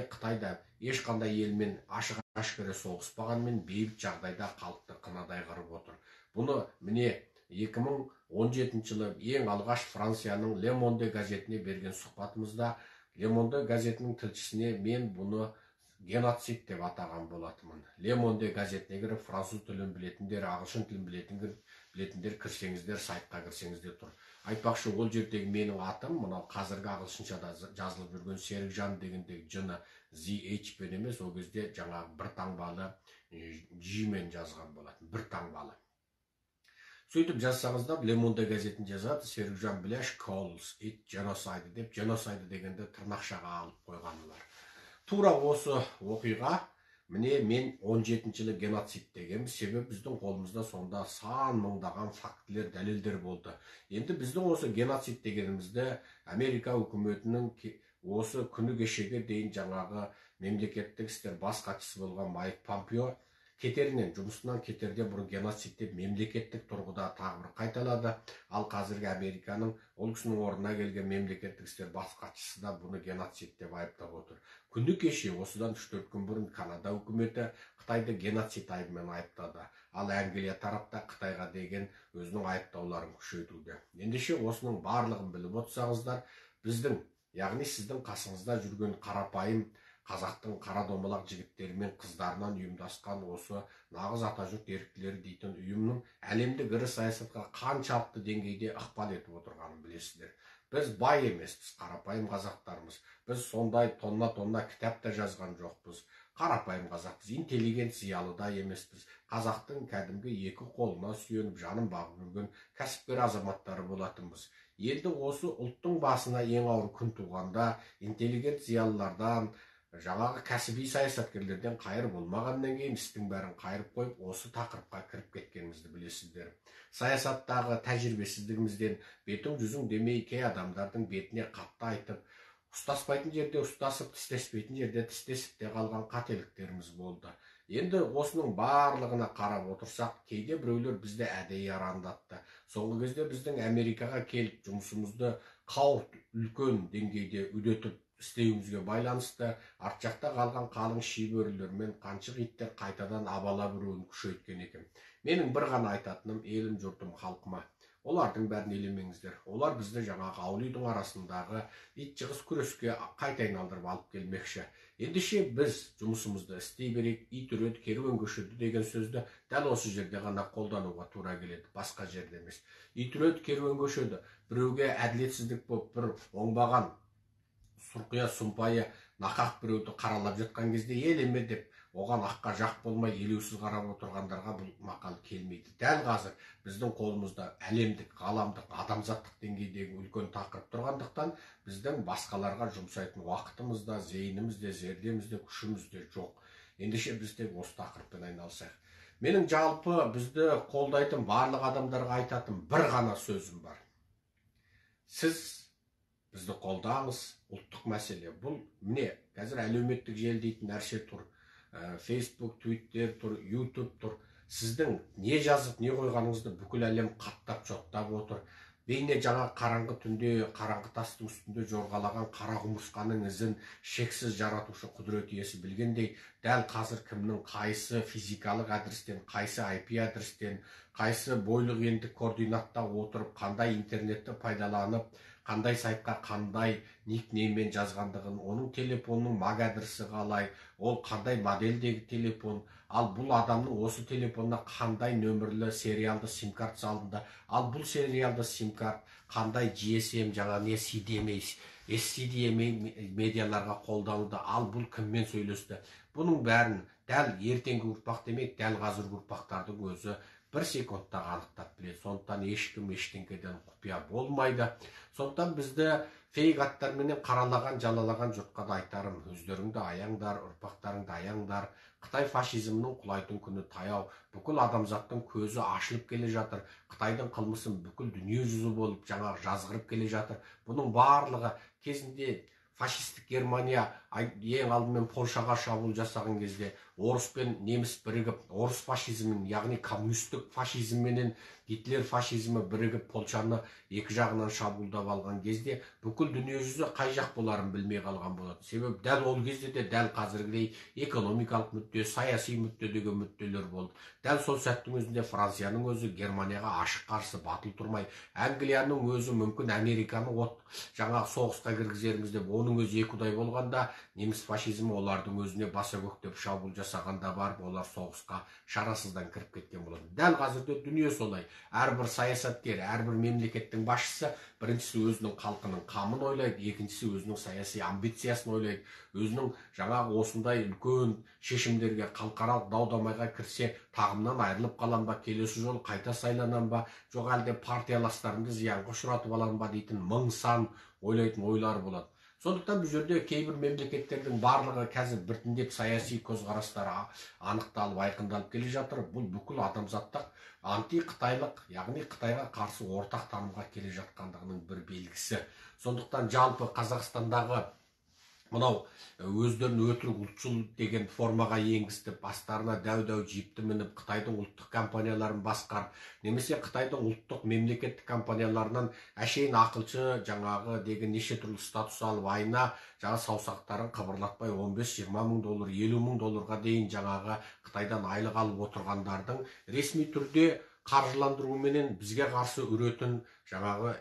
Және Қытайда ешқандай елмен ашық-әшкере соғыспағанмен бейбіт жағдайда халықты қынадай қырып отыр. Бұны міне 2017 жылы ең алғаш Францияның Le Monde газетіне берген сұхбатымызда Le Monde газетінің тілшісіне мен бұны геноцид деп атаған болатынмын. Le Monde газетіне кіріп, француз тілін білетіндер, ағылшын тілін білетіндер кірсеңіздер, сайтқа кірсеңіздер тұр. Айтпақшы, ол жердегі менің атым, мынау қазіргі ағылшыншада жазылып жүрген Серікжан дегендегі Ж-ны ZH пен емес, ол кезде жаңағы бір таңбалы G мен жазған болатын, бір таңбалы. Сөйтіп жазсаңыздар, Le Monde газетін жазады, Серікжан Біләш calls it genocide деп, genocide дегенді тырнақшаға алып қойғаны бар. Тура осы оқиға, міне мен 17 жылы геноцид дегенбіз, себебі біздің қолымызда сонда сан мыңдаған фактілер, дәлелдер болды. Енді біздің осы геноцид дегенімізді Америка үкіметінің осы күні кешеге дейін жаңағы мемлекеттік істер бас хатшысы болған Майк Помпео кетерінен, жұмысынан кетерде бұрын геноцид деп мемлекеттік тұрғыда тағы бір қайталады. Ал қазіргі Американың ол кісінің орнына келген мемлекеттік істер бас хатшысы да бұны геноцид деп айыптап отыр. Күні кеше, осыдан 3-4 күн бұрын Канада үкіметі Қытайды геноцид айыбымен айыптады. Ал Англия тарапта Қытайға деген өзінің айыптауларын күшейтуде. Ендеше осының барлығын біліп отырсаңыздар, біздің, яғни сіздің қасыңызда жүрген қарапайым қазақтың қара домалақ жігіттері мен қыздарынан ұйымдасқан осы нағыз атажұрт еріктілері дейтін ұйымның әлемдік ірі саясатқа қаншалықты деңгейде ықпал етіп отырғанын білесіздер. Біз бай емеспіз, қарапайым қазақтармыз. Біз сондай тонна-тонна кітап та жазған жоқпыз. Қарапайым қазақпыз, интеллигент зиялы да емеспіз. Қазақтың кәдімгі екі қолына сүйеніп жанын бағып жүрген кәсіпкер азаматтары болатынбыз. Енді осы ұлттың басына ең ауыр күн туғанда интеллигент зиялылардан, жаңағы кәсіби саясаткерлерден қайыр болмағаннан кейін істің бәрін қайырып қойып, осы тақырыпқа кіріп кеткенімізді білесіздер. Саясаттағы тәжірибесіздігімізден бетің жүзің демей кей адамдардың бетіне қатты айтып, ұстаспайтын жерде ұстасып, тістеспейтін жерде тістесіп те қалған қателіктеріміз болды. Енді осының барлығына қарап отырсақ, кейде біреулер бізді әдейі арандатты. Соңғы кезде біздің Америкаға келіп жұмысымызды қауіп үлкен деңгейде үдетіп істеуімізге байланысты арт жақта қалған қалың шибөрілер мен қаншық иттер қайтадан абалап үруін күшейткен екен. Менің бір ғана айтатыным, елім, жұртым, халқыма. Олардың бәрін елемеңіздер. Олар бізді жаңағы ауыл үйдің арасындағы ит жығыс күреске қайта айналдырып алып келмекші. Ендеше біз жұмысымызды істей берейік, ит үреді, керуен көшеді деген сөзді дәл осы жерде ғана қолдануға тура келеді, басқа жерде емес. Ит үреді, керуен көшеді. Біреуге әділетсіздік болып, бір оңбаған сұрқия сұмпайы нақақ біреуді қаралап жатқан кезде елеме деп оған аққа жақ болмай елеусіз қарап отырғандарға бұл мақал келмейді. Дәл қазір біздің қолымызда әлемдік, ғаламдық, адамзаттық деңгейдегі үлкен тақырып тұрғандықтан біздің басқаларға жұмсайтын уақытымыз да, зейініміз де, зердеміз де, күшіміз де жоқ. Ендеше біз тек осы тақырыппен айналысайық. Менің жалпы бізді қолдайтын барлық адамдарға айтатын бір ғана сөзім бар. Сіз бізді қолдаңыз, ұлттық мәселе. Бұл міне қазір әлеуметтік желі дейтін нәрсе тұр. Facebook, Twitter тұр, YouTube тұр. Сіздің не жазып, не қойғаныңызды бүкіл әлем қаттап, жоттап отыр. Бейне жаңа қараңғы түнде, қараңғы тастың үстінде жорғалаған қара құмырсқаның ізін шексіз жаратушы құдірет иесі білгендей, дәл қазір кімнің қайсы физикалық адрестен, қайсы IP адрестен, қайсы бойлық ендік координатта отырып, қандай интернетті пайдаланып, қандай сайтқа қандай никнейммен жазғандығын, оның телефонының MAC адресі қалай, ол қандай модельдегі телефон, ал бұл адамның осы телефонына қандай нөмірлі сериалды сим-карт салынды, ал бұл сериалды сим-карт қандай GSM, жаңа не CDMA, SCDMA медиаларға қолданылды, ал бұл кіммен сөйлесті. Бұның бәрін дәл ертеңгі ұрпақ демек, дәл қазіргі ұрпақтардың өзі бір секундта анықтап біледі. Сондықтан ешкім ештеңеден құпия болмайды. Сондықтан бізді фейк аттарменен қаралаған, жалалаған жұртқа да айтарым, өздеріңді аяңдар, ұрпақтарыңды аяңдар. Қытай фашизмінің құлайтын күні таяу. Бүкіл адамзаттың көзі ашылып келе жатыр. Қытайдың қылмысын бүкіл дүние жүзі болып жаңағы жазғырып келе жатыр. Бұның барлығы кезінде Фашистік Германия ең алдымен Польшаға шабуыл жасаған кезде орыс пен неміс бірігіп, орыс фашизмін, яғни коммунистік фашизмменен Гитлер фашизмі бірігіп Польшаны екі жағынан шабуылдап алған кезде бүкіл дүниежүзі қай жақ боларын білмей қалған болатын. Себебі дәл ол кезде де дәл қазіргідей экономикалық мүдде, саяси мүдде деген мүдделер болды. Дәл сол сәттің өзінде Францияның өзі Германияға ашық қарсы батыл тұрмай, Англияның өзі мүмкін Американы жаңағы соғысқа кіргізерміз деп, оның өзі екі ұдай болғанда неміс фашизмі олардың өзіне баса көктеп шабуыл жасағанда барып олар соғысқа шарасыздан кіріп кеткен болатын. Дәл қазірде дүние солай. Әрбір саясаткер, әрбір мемлекеттің басшысы біріншісі өзінің халқының қамын ойлайды, екіншісі өзінің саяси амбициясын ойлайды, өзінің жаңағы осындай үлкен шешімдерге, халықаралық дау-дамайға кірсе тағымнан айырылып қалам ба, келесі жолы қайта сайланам ба, жоқ әлде партияластарымды зиянға ұшыратып алам ба дейтін мың сан ойлайтын ойлар болады. Сондықтан бұл жерде кейбір мемлекеттердің барлығы қазір біртіндеп саяси көзқарастары анықталып, айқындалып келе жатыр. Бұл бүкіл адамзаттық анти-қытайлық, яғни Қытайға қарсы ортақ танымға келе жатқандығының бір белгісі. Сондықтан жалпы Қазақстандағы мынау өздерін өтірік ұлтшыл деген формаға енгізіп, бастарына дәу-дәу джипті мініп, Қытайдың ұлттық компанияларын басқарып, немесе Қытайдың ұлттық мемлекеттік компанияларынан әшейін ақылшы жаңағы деген неше түрлі статус алып, айына жаңа саусақтарын қыбырлатпай 15-20 мың доллар, 50 мың долларға дейін жаңағы Қытайдан айлық алып отырғандардың ресми түрде қаржыландыруменен бізге қарсы үретін жаңағы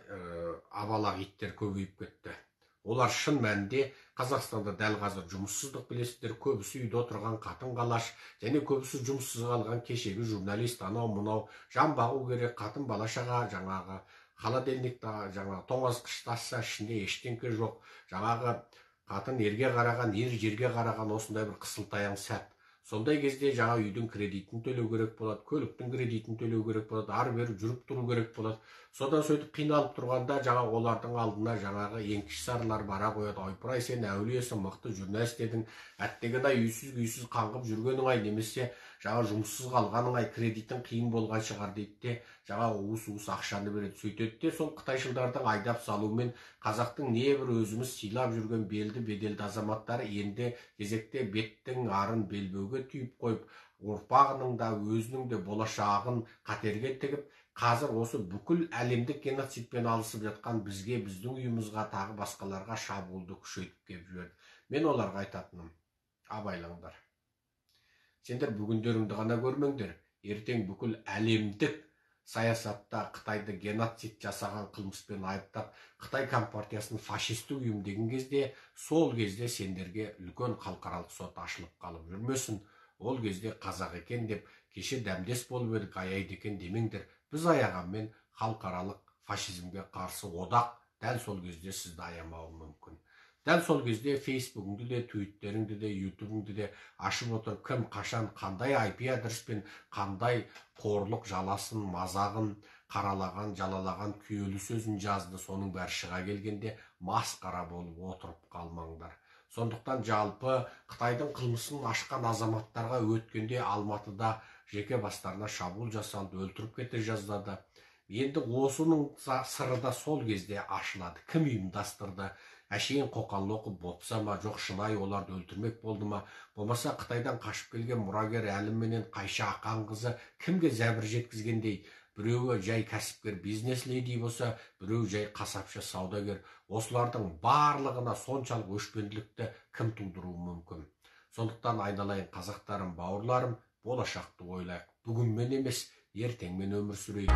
абалақ иттер көбейіп кетті. Олар шын мәнінде Қазақстанда дәл қазір жұмыссыздық білесіздер, көбісі үйде отырған қатын қалаш, және көбісі жұмыссыз қалған кешегі журналист, анау мынау жан бағу керек, қатын бала шаға жаңағы холодильникта жаңағы тоңазытқышты ашса ішінде ештеңке жоқ, жаңағы қатын ерге қараған, ер жерге қараған осындай бір қысылтаяң сәт. Сондай кезде жаңа үйдің кредитін төлеу керек болады, көліктің кредитін төлеу керек болады, ары бері жүріп тұру керек болады. Содан сөйтіп қиналып тұрғанда жаңа олардың алдына жаңағы еңкіш сарылар бара қояды. Ойпырай, сен әулиесің, мықты журналист едің, әттеген-ай үйсіз күйсіз қаңғып жүргенің ай, немесе жаңа жұмыссыз қалғаның ай, кредитің қиын болған шығар дейді де, жаңа уыс-уыс ақшаны береді. Сөйтеді де сол қытайшылдардың айдап салуымен қазақтың небір өзіміз сыйлап жүрген белді беделді азаматтары енді кезекте беттің арын белбеуге түйіп қойып, ұрпағының да өзінің де болашағын қатерге тігіп, қазір осы бүкіл әлемдік геноцидпен алысып жатқан бізге, біздің үйімізға, тағы басқаларға шабуылды күшейтіп келіп жіберді. Мен оларға айтатыным, абайлаңдар. Сендер бүгіндеріңді ғана көрмеңдер, ертең бүкіл әлемдік саясатта Қытайды геноцид жасаған қылмыспен айыптап, Қытай компартиясын фашистік ұйым деген кезде, сол кезде сендерге үлкен халықаралық сот ашылып қалып жүрмесін. Ол кезде қазақ екен деп, кеше дәмдес болып едік, аяйды екен демеңдер. Біз аяғанмен халықаралық фашизмге қарсы одақ дәл сол кезде сізді аямауы мүмкін. Дәл сол кезде Фейсбугіңді де, твиттеріңді де, Ютубыңды де ашып отырып, кім қашан қандай IP адреспен қандай қорлық жаласын, мазағын қаралаған, жалалаған күйелі сөзін жазды, соның бәрі шыға келгенде масқара болып отырып қалмаңдар. Сондықтан жалпы Қытайдың қылмысын ашқан азаматтарға өткенде Алматыда жеке бастарына шабуыл жасалды, өлтіріп кете жаздады. Енді осының сыры да сол кезде ашылады. Кім ұйымдастырды? Әшейін қоқан-лоқы бопса ма, жоқ шынайы оларды өлтірмек болды ма? Болмаса Қытайдан қашып келген мұрагер Әлім менен Қайша Ақан қызы кімге зәбір жеткізгендей? Біреуі жай кәсіпкер бизнес леди болса, біреуі жай қасапшы саудагер. Осылардың барлығына соншалық өшпенділікті кім тудыруы мүмкін? Сондықтан айналайын қазақтарым, бауырларым, болашақты ойлайық. Бүгінмен емес, ертеңмен өмір сүрейік.